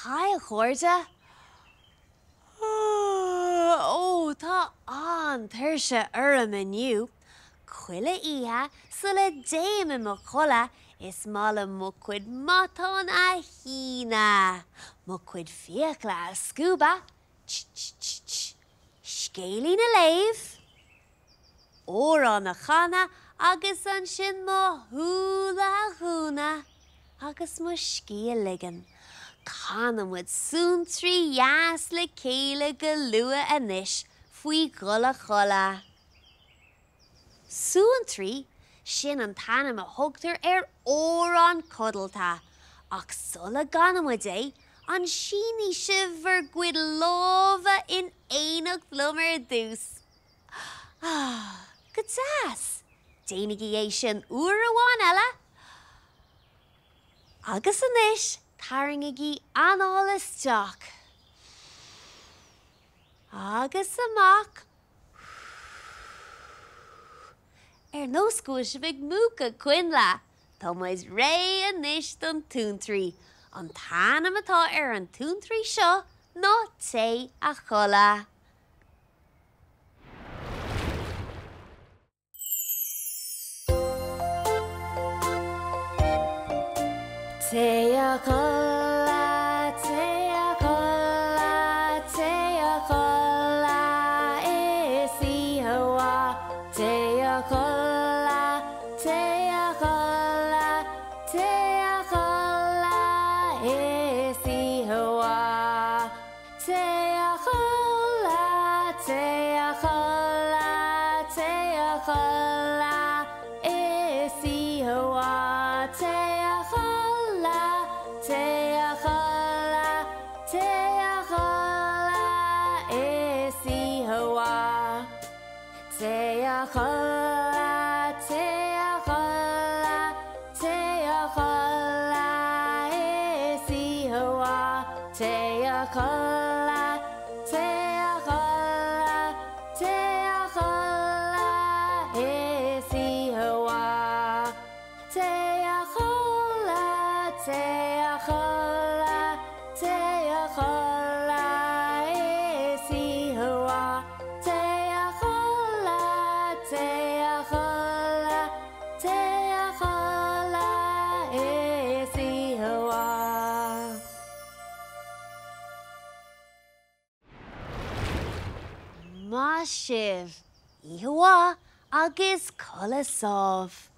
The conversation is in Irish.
Haigh a chairde! Ó, tá an-tuirse orm inniu. Chuile oíche sula dtéim i mo chodladh is maith liom mo chuid matán a shíneadh, mo chuid fiacla a scuabadh, ch-ch-ch-ch, scéilín a léamh, amhrán a chanadh agus ansin mo shúile a dhúnadh agus mo scíth a ligean. Canfaidh muid suantraí dheas le chéile go luath anois faoi dhul a chodladh. Suantraí, sin an t-ainm a thugtar ar amhrán codlata, ach sula gcanfaidh muid é, an sínfidh sibh bhur gcuid lámha in éineacht liom ar dtús? Ah, go deas! Déanaigí é sin uair amháin eile. Agus anois, tarraingígí anáil isteach. Agus amach. Ar nós go bhfuil sibh ag múchadh coinnle. Tá muid réidh anois don tsuantraí. An t-ainm atá ar an tsuantraí seo ná Téigh a Chodladh. Téigh a chodladh, téigh a chodladh, téigh a chodladh, is oíche mhaith. Téigh a chodladh, téigh a chodladh, téigh a chodladh, is oíche mhaith. Téigh a chodladh, téigh a chodladh, téigh a chodladh, is oíche mhaith. Téigh a chodladh, téigh a chodladh, téigh a chodladh, is oíche mhaith. Téigh a chodladh, téigh a chodladh, téigh a chodladh, is oíche mhaith. Téigh a chodladh, téigh a chodladh, téigh a chodladh, is oíche mhaith. Téigh a chodladh, téigh a chodladh, téigh a chodladh, is oíche mhaith. Téigh a chodladh, téigh a chodladh, téigh a chodladh, is oíche mhaith. Maith sibh! Oíche mhaith agus codladh sámh!